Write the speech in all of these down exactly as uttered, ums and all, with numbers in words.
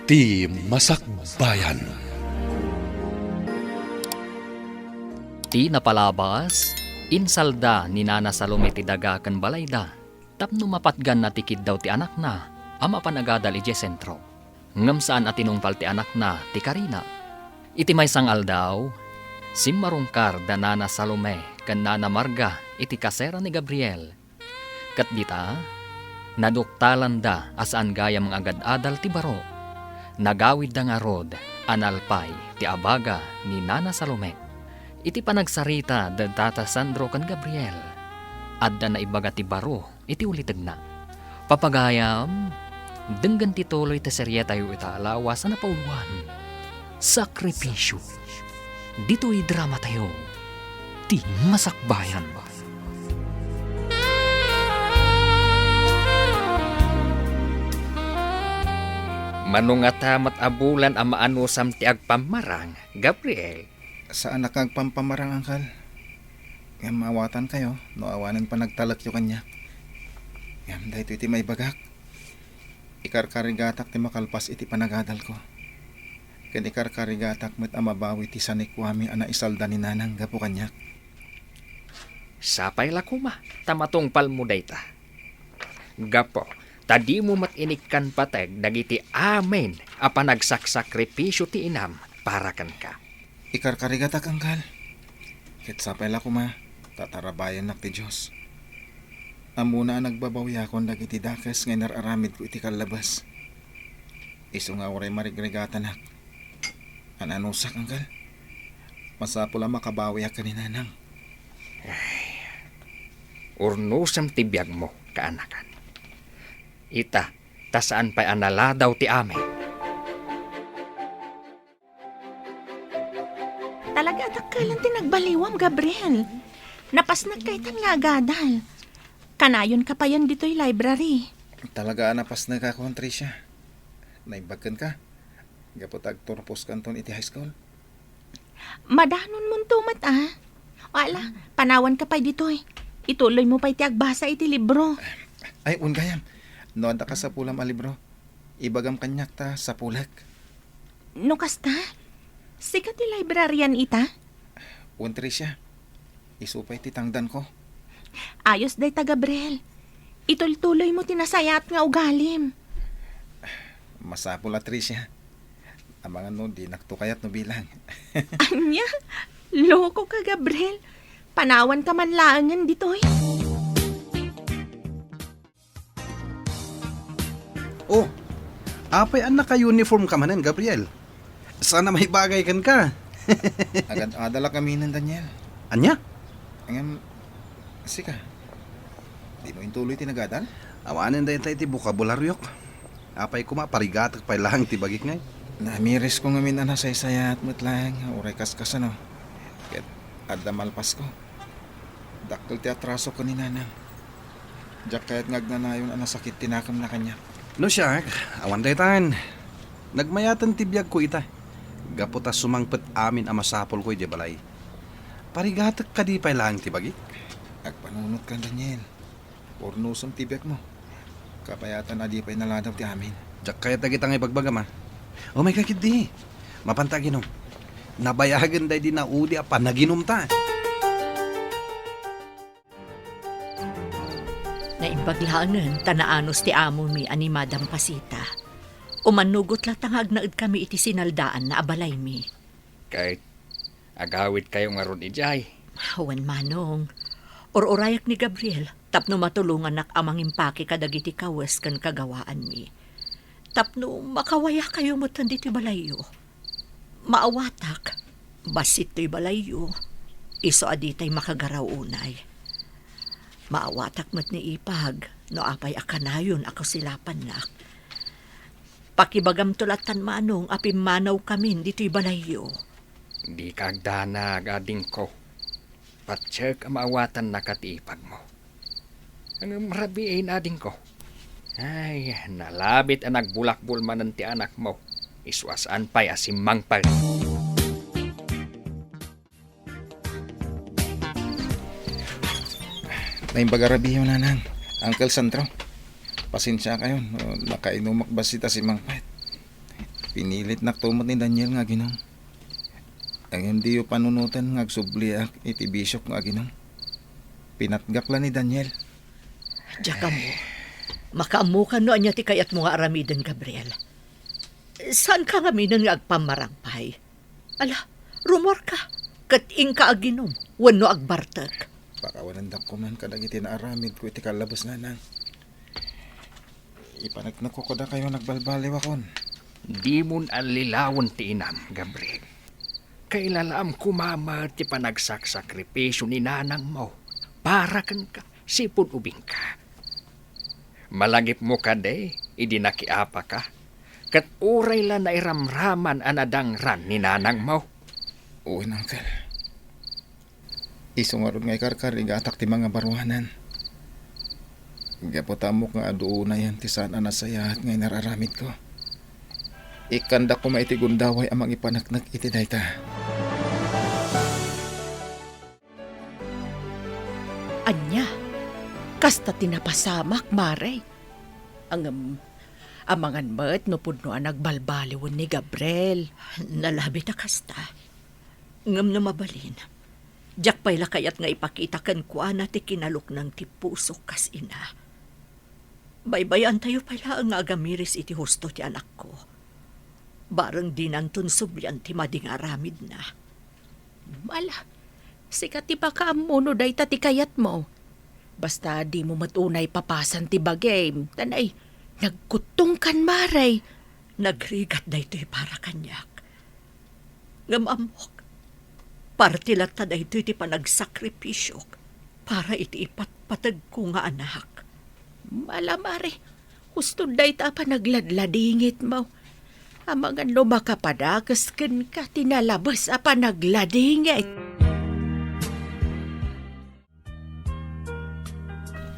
Ti Masakbayan. Ti napalabas, insalda ni Nana Salome ti daga ken balayda tapno mapatganna ti kiddaw ti anakna a mapan agadal idiay sentro. Ngem saan a tinungpal ti anakna ti karina. Iti maysa nga aldaw, simmarungkar da Nana Salome ken Nana Marga iti kasera ni Gabriel. Ket dita, naduktalanda a saan gayam nga agad-adal ti baro. Nagawidda ngarud a nalpay ti abaga ni Nana Salome. Iti panagsarita da Tata Sandro ken Gabriel, adda naibaga ti baro iti ulitegna. Papagayam, denggen ti tuloy ti serietayo ita a lawas a napauluan, Sakripisyo. Ditoy dramatayo, Ti Masakbayan. Mano ngata met a bulan a maanusam ti agpammarang, Gabriel? Saanak nga agpampamarang, Angkal. Ngem maawatankayo no awanen panagtalekyo kaniak. Ngem daytoy ti maibagak. Ikarkarigatak ti makalpas iti panagadalko. Ken ikarkarigatak met a mabawi ti sanikuami a naisalda ni Nanang gapu kaniak. Sapay la koma ta matungpalmo dayta. Gapu ta dimo met inikkan pateg dagiti amin a panagsaksakripisio ti inam para kenka. Ikarkarigatak, Angkal. Ket sapay la koma ta tarabayannak ti Dios. Ammona a nagbabawiakon dagiti dakes nga inar-aramidko iti kallabas. Isu nga uray marigrigatanak. An-anusak, Angkal? Masapul a makabawiak ken ni Nanang. Ay, urnosem ti biagmo, kaanakan. Ita, ta saan pay a naladaw ti amin. Talaga a dakkelan ti nagbaliwam, Gabriel. Napasnek kaytan nga agadal. Kanayonka payen ditoy library. Talaga a napasnekakon, Tricia. Naimbag kenka? Gapu ta agturposkanton iti high school. Madanonmonto met, a. O, ala, panawanka pay ditoy. Ituloymo pay ti agbasa iti libro. Ay, wen gayam. No adda kasapulam a libro, ibagam kaniak ta sapulek. No kasta, sika ti librarian ita? Wen, Tricia. Isu pay ti tangdanko. Ayos dayta, Gabriel. Itultuloymo ti nasayaat nga ugalim. Masapul a, Tricia. Amangan no dinakto kayat no bilang. Ania? Lokoka, Gabriel. Panawanka man laengen ditoy. Oh, apay a naka-uniform ka manen, Gabriel? Saan a maibagay kenka. Agad-adalak aminen, Daniel. Ania? Ngem, sika, dimo intuloy ti nagadal? Awanen dayta iti bokabularyok. Apay koma, parigatek pay laeng ti bagik ngay. Namirisko ngamin a nasaysayaat met laeng, uray kaskasano. Ket adda malpasko. Dakkel ti atraso ken ni Nanang. Diak kayat nga agnanayon a nasakit ti nakemna kaniak. No siak, awan daytan. Nagmayaten ti biagko ita. Gapu ta sumangpet amin a masapulko idiay balay. Parigatek kadi pay laeng ti bagik? Agpanunotkan, Daniel. Urnosem ti biagmo. Kabayatan a di pay naladaw ti amin. Diak kayat dagita nga ibagbagam, a. Umayka ketdi. Mapanta aginom. Nabayagen daydi naudi a panaginumta. Naimbag laengen ta naanus ti amomi a ni Madam Pasita. Umannugot latta nga agnaedkami iti sinaldaanna a balaymi. Ket agawidkayo ngarud idiay? Wen, Manong. Ur-urayak ni Gabriel tapno matulongannak a mangimpake kadagiti kawes ken kagawaanmi. Tapno makawayakayo metten ditoy balayyo. Maawatak, bassit toy balayyo, isu a ditay makagaraw unay. Maawatak met ni Ipag no apay a kanayon a kasilapannak. Pakibagamto lattan, Manong, a pimmanawkamin ditoy balayyo. Dika agdanag, adingko. Patiek a maawatannaka ti ipagmo. Ngem rabiin, adingko. Ay, nalabit a nagbulakbol manen ti anakmo. Isu a saan pay a simmangpet. Naimbag a rabiyo, Nanang. Uncle Sandro, pasensiakayon no nakainumak bassit a simmangpet. Pinilitnakto met ni Daniel nga aginom. Ngem diyo panunoten nga agsubliak iti bisiok nga aginom. Pinatgak la ni Daniel. Diak ammo. Makaammokan no ania ti kayatmo nga aramiden, Gabriel. Saanka ngaminen nga agpammarangpay. Ala, rumuarka, ket inka aginom wenno agbartek. Pakawanendak koman kadagiti naaramidko iti kallabes, nanang. Ipaneknekko kadakayo nagbalbaliwakon. Dimon allilawen ti inam, Gabriel. Kailalaam koma met ti panagsaksakripisio ni nanangmo para kenka, sipud ubingka. Malagipmo kadi idi nakiapaka, ket uray la nairamraman a nadangran ni nanangmo. Wen, uncle. Isu ngarud nga ikarkarigatak ti mangabaruanan. Gapu ta ammok nga adu unayen ti saan a nasayaat nga inararamidko. Ikkandak koma iti gundaway a mangipaneknek iti dayta. Ania? Kasta ti napasamak, Mare? Ngem, amangan met no pudno a nagbalbaliwen ni Gabriel. Nalabi ta kasta. Ngem no mabalin, diak pay la kayat nga ipakita kenkuana ti kinaluknang ti pusok kas ina. Baybay-antayo pay laeng nga agamiris iti husto ti anakko. Bareng dinanton sublian ti madi nga aramidna. Ala, sika ti makaammo no dayta ti kayatmo. Basta dimo met unay papasan ti bagim, ta nay, nagkuttongkan, Mare. Nagrigat daytoy para kaniak. Ngem ammok, parte latta daytoy ti panagsakripisyok para iti ipatpategko nga anak. Ala, Mare, husto dayta a panagladladingitmo. Amangan no makapadakes kenka ti nalabes a panagladingit.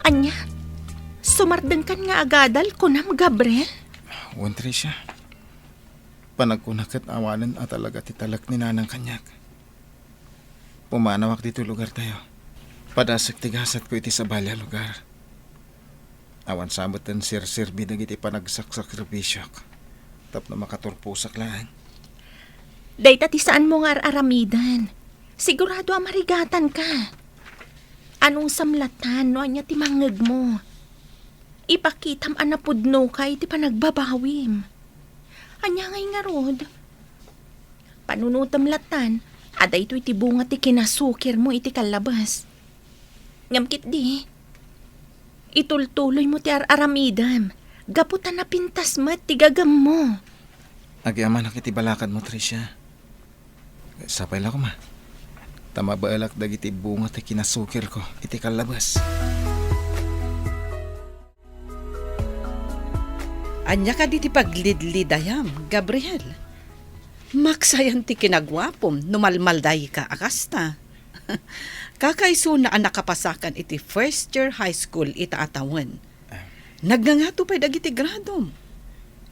Ania? Sumardengkan nga agadal, kunam, Gabriel? Wen, Tricia. Panagkuna ket awanen a talaga ti talek ni nanang kaniak. Pumanawak ditoy lugartayo. Padasek ti gasatko iti sabali a lugar. Awan sa met ti serserbi dagiti panagsaksakripisyok tapno makaturposak laeng. Dayta ti saanmo nga ar-aramiden. Sigurado a marigatanka. Anusam latta no ania ti mangngegmo. Ipakitam a napudnoka iti panagbabawim. Ania ngay ngarud? Panunotem lattan a daytoy ti bunga ti kinasukirmo iti kallabas. Ngem ketdi, itultuloymo ti ar-aramidem gapu ta napintas met ti gagemmo. Agyamanak iti balakadmo, Tricia. Sapay la koma ta mabaelak dagiti bunga ti kinasukirko iti kallabas. Ania kadi ti paglidlidayam, Gabriel? Maksayan ti kinaguapom no malmaldayka a kasta. Kakaisuna a nakapasakan iti first year high school ita a tawen. Nagngangato pay dagiti gradom.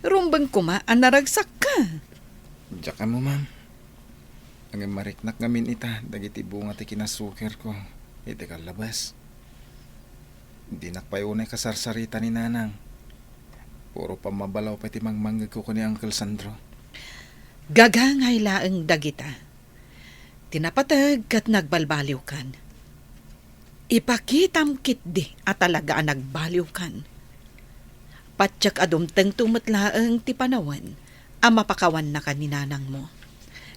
Rumbeng koma a naragsakka. Diak ammo, ma'am. Ngem mariknak ngamin ita dagiti bunga ti kinasukirko iti kallabas. Dinak pay unay kasarsarita ni Nanang. Puro pammabalaw pay ti mangmangngegko ken ni Uncle Sandro. Gagangay laeng dagita. Ti napateg ket nagbalbaliwkan. Ipakitam ketdi a talaga a nagbaliwkan. Patiek a dumtengto met laeng ti panawen a mapakawannaka ni nanangmo.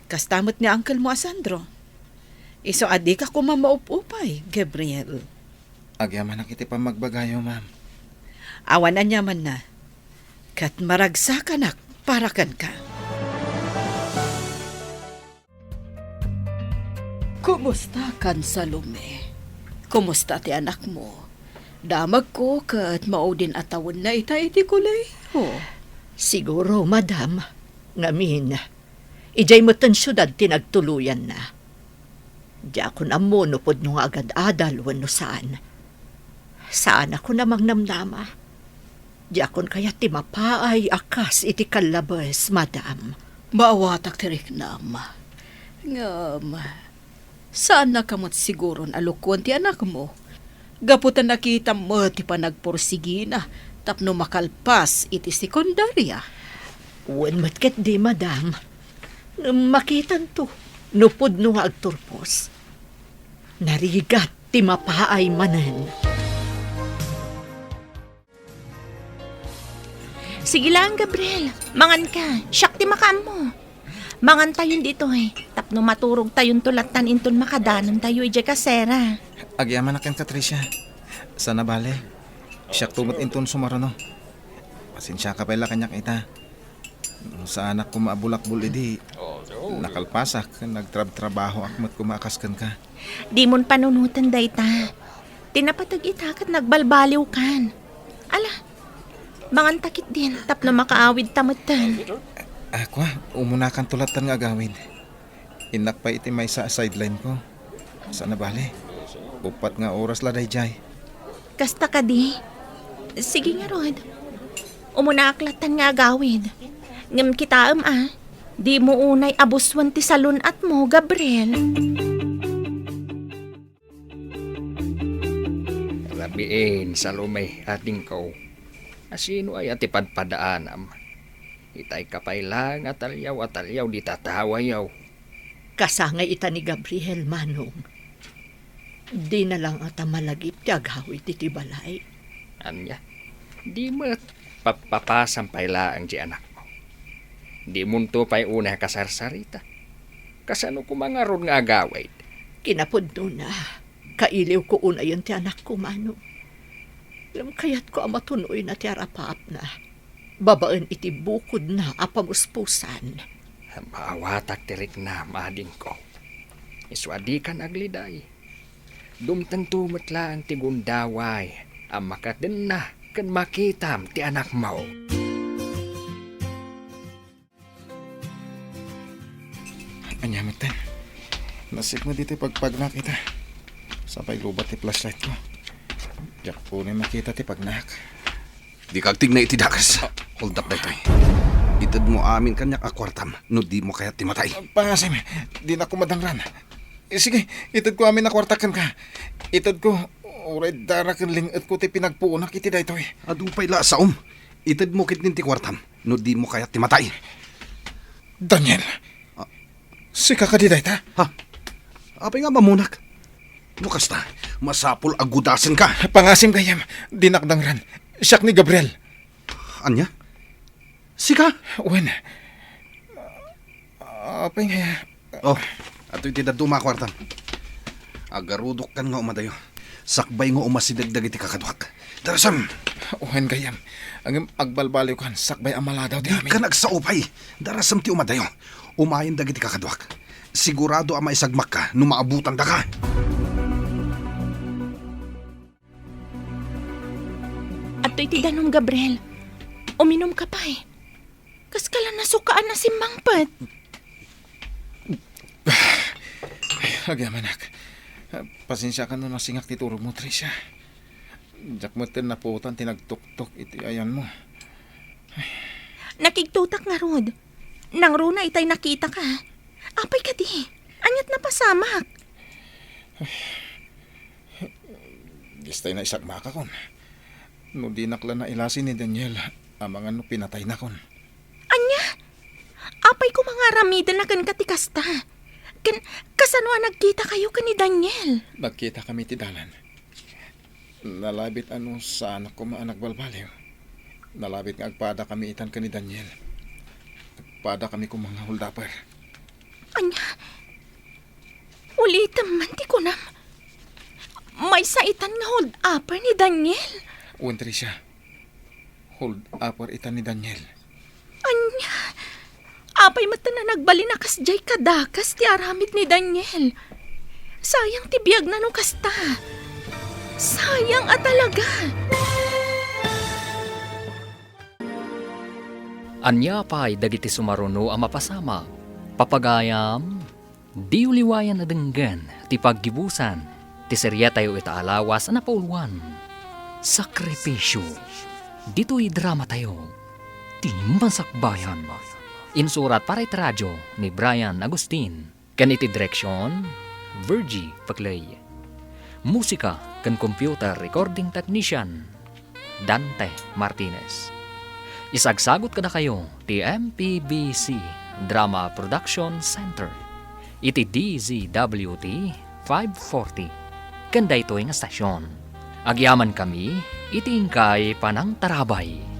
Kasta met ni uncle mo a Sandro. Isu a dika koma maup-upay, Gabriel. Agyamanak iti pammagbagayo, ma'am. Awan aniamanna, ket maragsakanak para kenka. Kumustakan, Salome? Kumusta ti anakmo? Damagko ket maudin a tawenna ita iti kolehiyo. Siguro, madam, ngamin, idiay metten siudad ti nagtuluyanna. Diakon ammo no pudno nga agad-adal wenno saan. Saanakon a mangnamnama. Diakon kayat ti mapaay a kas iti kallabes, madam. Maawatak ti riknam. Ngem, saannaka met siguron a lukoen ti anakmo. Gapu ta nakitam met ti panagpursigina tapno makalpas iti sekundaria. Wen met ketdi, madam. Ngem makitanto no pudno nga agturpos. Narigat ti mapaay manen. Sige lang, Gabriel. Manganka. Siak ti makaammo. Mangantayon ditoy. Tapno maturogtayonto lattan inton makadanontayo idiay kasera. Agyamanak kenka, Tricia. Saan a bale, siakto met inton sumaruno. Pasensiaka pay la kaniak ita. No saanak koma a bulakbol idi, nakalpasak ken nagtrabtrabahoak met koma a kas kenka. Dimon panunoten dayta. Ti napateg ita ket nagbalbaliwkan. Ala, manganta ketdin tapno makaawidta metten. A, kua, umunakanto lattan nga agawid. Innak pay iti maysa a sideline ko. Saan a bale, uppat nga oras la daydiay. Kasta kadi? Sige ngarud. Umunaak lattan nga agawid. Ngem kitaem a, dimo unay abusuen ti salun-atmo, Gabriel. Rabiin, Salome, adingko. Asino aya ti padpadaanam? Itay ka pay laeng a taliaw a taliaw dita tawayo. Kasangay ita ni Gabriel, Manong. Dina la ngata malagip ti agawid iti balay. Ania? Di met, papapasam pay laeng ti anakmo. Dimonto pay unay a kasarsarita. Kasano koma ngarud nga agawid? Kinapudnona, kailiwko unayen ti anakko, Manong. Ngem kayatko a matunoyna ti arapaapna babaen iti bukodna a pamuspusan. Maawatak ti riknam, adingko. Isu a dikan agliday. Dumtengto met laeng ti gundaway a makadenna ken makitam ti anakmo. Ania metten? Nasipnget ditoy pagpagnak ita. Sapay lubat ti flashlight ko. Diak unay makita ti pagnak. Dika agtigna iti dakes. Ah. Hold up daytoy. Itedmo amin kaniak a kuartam no dimo kayat ti matay. Pangasim, dinak kumadangran. Eh, sige, itedko amin a kuartak kenka. Itedko, uray dara ken ling-etko ti pinagpuonak iti daytoy. Adu pay la a saom. Itedmo ketdin ti kuartam no dimo kayat ti matay. Daniel! Ah. Sika kadi dayta? Ha? Apay nga mamunak? No kasta, masapul a gudasenka. Pangasim gayyem, dinak dangran. Siak ni Gabriel. Ania? Sika? Wen. Apay nga. Oh, adtoy ti dadduma a kuartam. Agarudokkan nga umadayo. Sakbay nga umasideg dagiti kakaduak. Darasem! Wen gayyem. Ngem agbalbaliwkan, sakbay a maladaw ti amin. Dikan agsao pay. Darasem ti umadayo. Umayen dagiti kakaduak. Sigurado a maisagmakka no maabutandaka. Adtoy ti danom, Gabriel. Uminumka pay. Kaskala nasukaan a simmangpet. Agyamanak. Pasensiakan no nasingak ti turogmo, Tricia. Diak metten napuotan ti nagtuktok iti ayanmo. Nakigtutak ngarud. Nangruna itay nakitaka. Apay kadi? Aniat napasamak? Distay naisagmakakon. No dinak la nailasi ni Daniel, amangan no pinataynakon. Ania? Apay koma nga aramidenna kenka ti kasta? Ken kasano a nagkitakayo ken ni Daniel? Nagkitakami iti dalan. Nalabit a no saanak koma a nagbalbaliw. Nalabit nga agpadakami itan ken ni Daniel. Agpadakami koma nga hold-upper. Ania? Ulitem man ti kunam. Maysa itan nga hold-upper ni Daniel? Wen, Tricia. Hold-upper itan ni Daniel. Ania? Apay met a nagbalin a kasdiay kadakas ti aramid ni Daniel. Sayang ti biagna no kasta. Sayang a talaga. Ania pay dagiti sumaruno a mapasamak? Papagayam, diyo liwayan a denggen ti paggibusan ti seriatayo ita a lawas a napauluan, Sakripisio. Ditoy dramatayo, Ti Masakbayan. Insurat para iti radio ni Brian Agustin. Ken iti direksion, Virgie Paclay. Musika ken computer recording technician, Dante Martinez. Isagsagut kadakayo ti M P B C Drama Production Center iti D Z W T five forty ken daytoy nga stasyon. Agyamankami iti inkay panangtarabay.